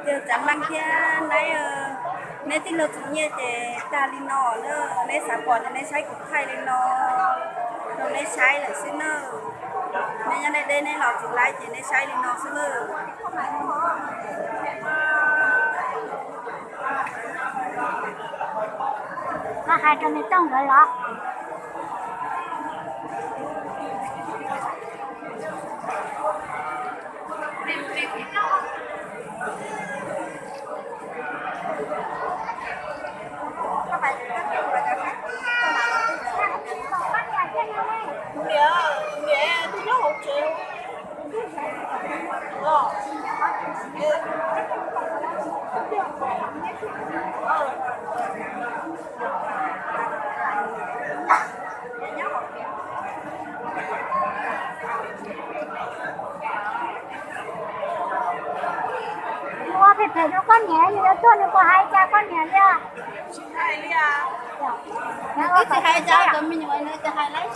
Yog tsav nplooj thiab neb, neb tij laug txom nyem ces tag li no na. Neb xav pom ces neb saib kuv thaij li no rau neb saib lawm xwb na. Neb nyob deb deb neb los tsis laib ces neb saib li no xwb na. Koj hais rau me Tooj nkawd los. Ua phem phem rau koj niam, yus yuav tuag nws puas hais cas koj niam li? Nws twb tsis hais cas, cov me nyuam nws tsis hais lawm.